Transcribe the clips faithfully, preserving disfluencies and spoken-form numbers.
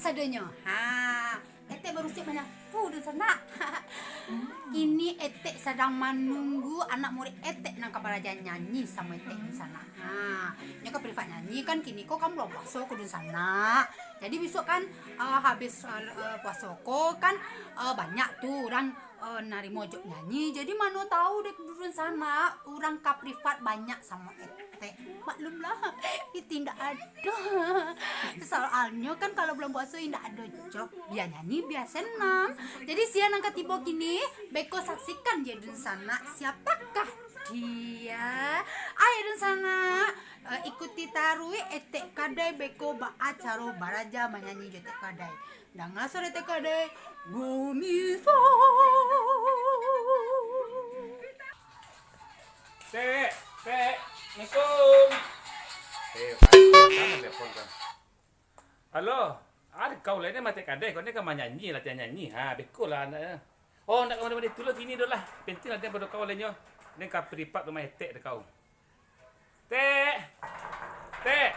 Sadonyo. Ha, Etek barusiak manyapu dunsanak. Kini Etek sadang manunggu anak murid Etek nan ka baraja nyanyi samo Etek dunsanak. Ha, nyo ka privat nyanyi kan, kini ko kan bulan puaso ko dunsanak. Jadi bisuak kan, eh, habis, eh, eh, puaso ko kan, eh, banyak tu urang eh, narimo job nyanyi. Jadi mano tahu dek dunsanak, urang ka privat banyak samo Etek. Maklumlah, Iti ndak ado. Soalnyo kan kalau bulan puaso indak ado job. Bia nyanyi, bia senam. Jadi sia nan ka tibo kini, beko saksikan je dunsanak, siapakah dia. Ayo dunsanak, eh, ikuti taruih Etek Kadai beko baa caro baraja manyanyi jo Etek Kadai. Danga suaro Etek Kadai, Gumi Fo. Tek, Tek, Assalamualaikum. Eh, Pak, jangan telepon kan. Halo, ado kau lai ni, Tek Kadai, kau ni kan manyanyi, latihan nyanyi. Ha, beko lah anaknyo. Oh, ndak ka mandi-mandi tu lo kini doh lah. Penting latihan pado kau lai nyo. Ni ka privat rumah Etek dek kau. Tek! Tek!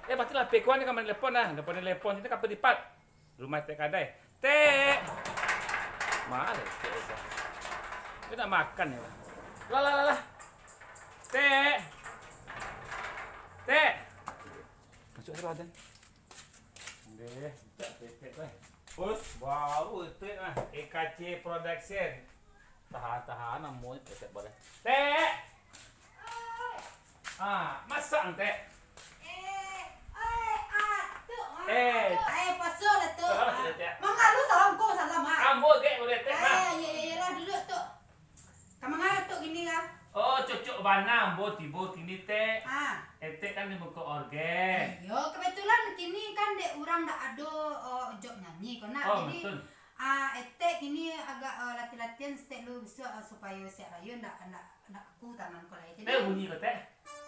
Eh, pati lah pekuan ni ka manelepon lah. Telepon-telepon ni ka privat. Rumah Tek Kadai. Tek! Ma lah Tek tu? Dia nak makan ni lah. Lah, lah, lah, lah. Tek! Tek! Masuk salah dan. Deh, cak Tek tu, eh. Us, baru Tek ah. E K C Production. Tahan-tahan, amun Tek boleh. Tek! Ah, masak, Tek. Eh, eh, ah, tu, ah, Eh. tu. Eh, puaso lah tu. Salam, Ah. Tek. Mangga lu salam ko, salam, ah. Ambo, Tek, boleh, Tek, Ah, mah. ya, ya, ya lah, duduk tu. Ka manga tu kini lah. Oh, cocok bana ambo tibo kini, Tek. Ah. Etek kan di muko orgen. Iyo, kebetulan kini kan dek urang dak ado, oh, job nyanyi ko nak. Oh, Jadi, betul. Ah, Etek kini agak, eh, latihan-latihan setek lu bisuak, eh, supayo siap rayo ndak, ndak, ndak kaku tangan ko lai. Jadi, Tek bunyi ko, Tek?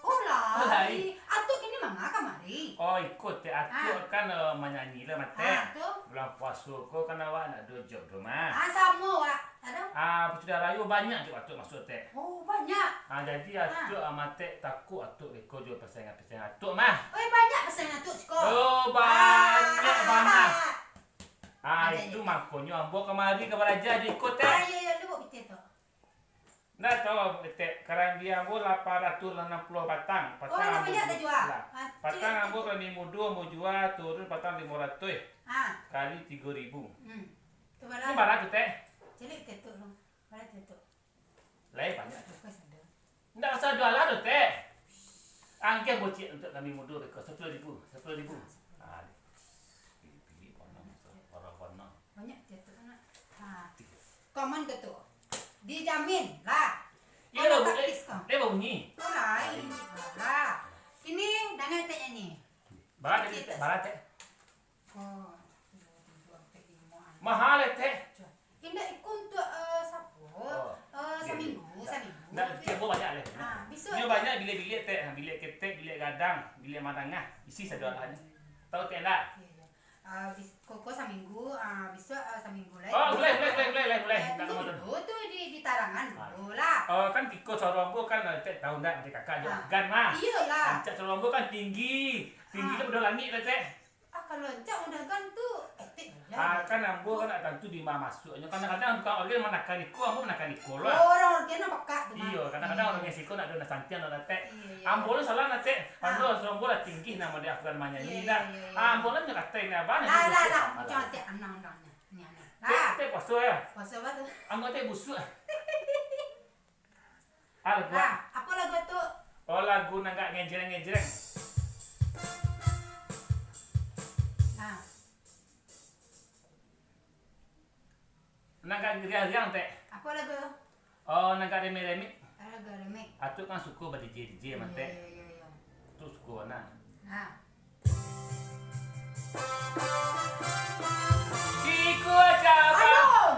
Oh, lai. Oh, lai. Atuk kini manga kamari? Oh, iko, Tek. Atuk Ah. kan, eh, manyanyi lah, mah, Tek. Ah, tu. Bulan puaso ko kan awak ndak ado job doh, mah. Ah, samo, wak. Ado? Ah, sudah rayo banyak job atuk masuak, Tek. Oh, banyak. Ah, jadi Ah. atuk, ah, mah, Tek, takuik atuk beko jo pasangan-pasangan atuk, mah. Oi, banyak pasangan atuk siko? Oh, banyak Ah. banyak. Ah, Aja, itu aja. makonyo ambo kamari ka baraja di iko, Tek. Ah, iyo, iyo, lu buek pitih tu. Ndak tahu, Tek. Karambia ambo lapan ratus anam puluah batang. Oh, Patang lah ambo banyak ju-, tajua. lah. Ah, Patang cilik ambo tu. kami mudo ambo jua turun patang limo ratus Ah. kali tigo ribu. Hmm. Tu Ini bara? bara tu, Tek? Cilik tu tu. Bara tu tu. Lai banyak tu. Bukan sada. Ndak usah jual lah tu, Tek. Angkeh bocik untuk kami mudo beko, sapuluah ribu, sapuluah ribu. Ah, pilih-pilih warna, warna-warna. Banyak je tu, nak. Ha. Komen ke tu? Dijamin lah. Iyo, Kalau Bu, eh, taktis kau. eh, bunyi. Oh, lain. Lah. Ini dangan tanya ni. Barat, Kita Tek, barat, Tek. Oh, dua, tiga, empat, lima, enam. Mahal, eh, Tek. Indak iko untuk, eh, sapo? Oh. Eh, Iya, saminggu, iya. saminggu. Ndak, Tapi, Tek, buah banyak, Tek. ah, besok Nyo tu. banyak bilik-bilik, Tek. Bilik ketek, bilik gadang, bilik manangah. Isi sado alah ni. Tahu, Tek, ndak? Iya, iya. Ah, bis-, koko saminggu, ah, besok, ah, saminggu lai. Oh, boleh, boleh, boleh, boleh, boleh, boleh. Eh, Ndak tunggu masalah. dulu tu di, di tarangan Ah. dulu lah. Oh, kan kiko suaro ambo kan, eh, Tek tahu ndak, di kakak jo Ah. Afgan mah. Iyolah. Rancak suaro ambo kan tinggi. Tinggi Ah. tu pado langik lah, Tek. Ah, kalau rancak mudah kan tu, etek lah. Ah, kan ambo kan ndak tantu di ma masuaknyo. Kadang-kadang tukang orgen manakan iko, ambo manakan iko lah. Oh, urang orgen nan bakak tu mah. Iyo, kadang-kadang Iya. urang siko ndak ado nan santiang, ndak ado, Tek. Iya, iya. Ambo lah salah, nah, Tek. Ah. Ambo lah suaro lah tinggi, namo di Afgan manyanyi, Iya, ndak. iya, iya, iya. Ah, ambo lah nyo katai, nah, abah, Lah, nyo lah, busuak. lah. Alah. Macam atek anang, anang, anang. Ni, anang. Tek, Lah. Tek puaso, yo? Puaso, Bah, tu. Ambo Tek busuak. Ah, lagu Ah, ah. apo lagu tu? Oh, lagu nan agak ngejreng-ngejreng. Ah. Nan agak riang-riang, Tek. Apo lagu? Oh, nan agak remeh-remeh. Ah, lagu remeh. Atuk kan suko ba-D J-D J mah, Tek. Iyo, iyo, iyo. Atuk suko bana. Ah. Iko aja, Abah. Alun.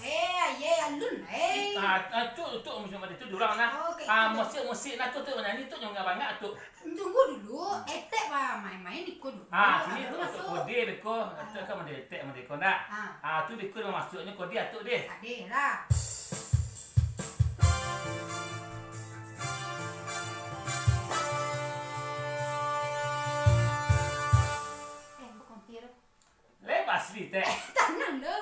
Eh, aye, alun, eh. Ah, ah, tu, tu, macam mana tu, durang nah. Oh, kayak Ah, gitu. musik-musik nah, tu, tu, nyanyi tu, nyo banyak tu. Tunggu dulu, etek, Bah, main-main iko dulu. Ah, sini Abah tu, tu masuk. kode beko. Ah. Tu kan mode etek, mode iko ndak? Ah. Ah, tu beko masuaknyo kode atuk deh. Adeh lah. Eh, bukan tiru. Pasti, Tek. Eh, tanang tu.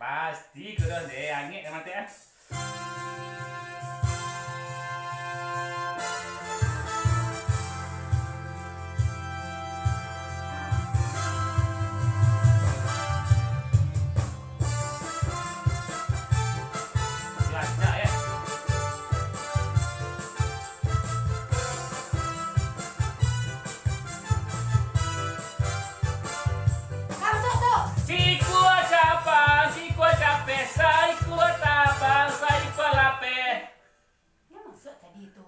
Pasti ko doh, deh. Angek ka mati, ah. Lah, dah, ya. Ka masuak tu. Sikua capang, sikua capek, saikua tabang, saikua lapeh. Nyo masuak tadi tu.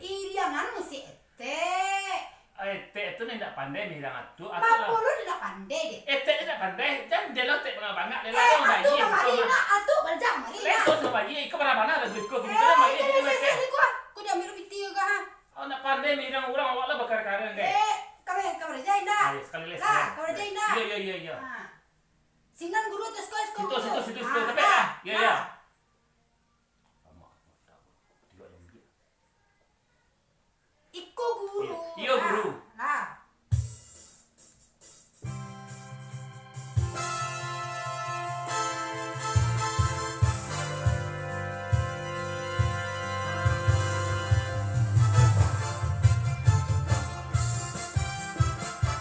Iriangan musik Etek. Etek tu nan indak pandai mirang Atuk, Atuk lah. Papo lo indak pandai deh. Etek indak pandai, jan delo Etek bangak-bangak, delo Eh, Atuk kamari, Nak. Atuk balajar kamari, Nak. Leto sama bayi, iko bana-bana lagu iko, gini Eh, kan bayi, jadi gini sesek Etek. Iko, ah. Ko diambil piti ko, ha. Oh, nak pandai mirang urang, awak lah bakara-kara, kan? Eh, kamari, kamari jai, Nak. Ah, ya, sakali lagi, Lah, sakali lagi. Kamari jai, Nak. Iya, iya, iya, iya. Ha. Sinan guru tu siko, siko Situ, guru. Situ, situ, situ. Ah, Tapi, ah, ah, iya, iya. Ah. Iko guru. Iyo, guru. Nah, nah.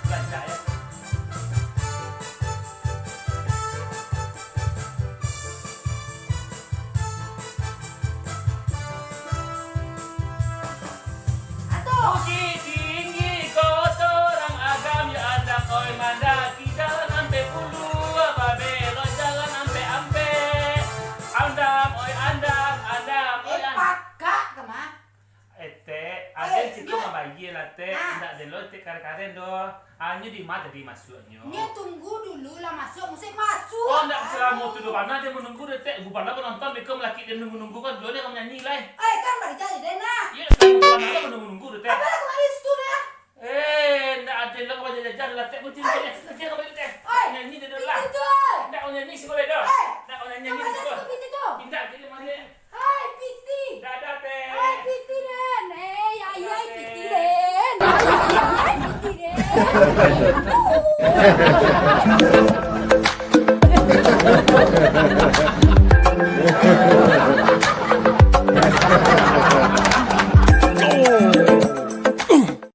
Rancak, ya. Ato. Bukik Tinggi, koto urang Agam, yo andam oi mandaki, jalan ampek puluah, babelok jalan ampek-ampek. Andam oi andam, andam oi Eh, andam. Pakak ka mah. Eh, Tek, Eh, aden situ nyo. Mabayia lah, Tek. Nah. Indak delo, Tek, karen-karen doh. Anyo di ma tadi masuaknyo? Nyo tunggu dulu lah masuak, musik masuak. Oh, ndak selamo tu doh, bana den manunggu doh, Tek. Gubana penonton beko malakik den nunggu-nunggu kan, dulu den ka manyanyi lai. Eh, kan balajar je den, nak. Iyo, selamo tu bana lah manunggu-nunggu doh, Tek. Apa lah kamari situ dah? Eh, ndak ado lah ka balajar-balajar lah, Tek. Kunci, Oi. Kunci, kunci, Tek. Oi. Nyanyi dulu lah. Itu tu, oi. Ndak manyanyi siko lai doh. Eh. Ndak manyanyi siko. Kamari situ, itu tu. Indak, jadi mari. Hai, piti. Dadah, Tek. Hai, piti den. Eh, ai, ai, piti den. Ai, ai, piti den.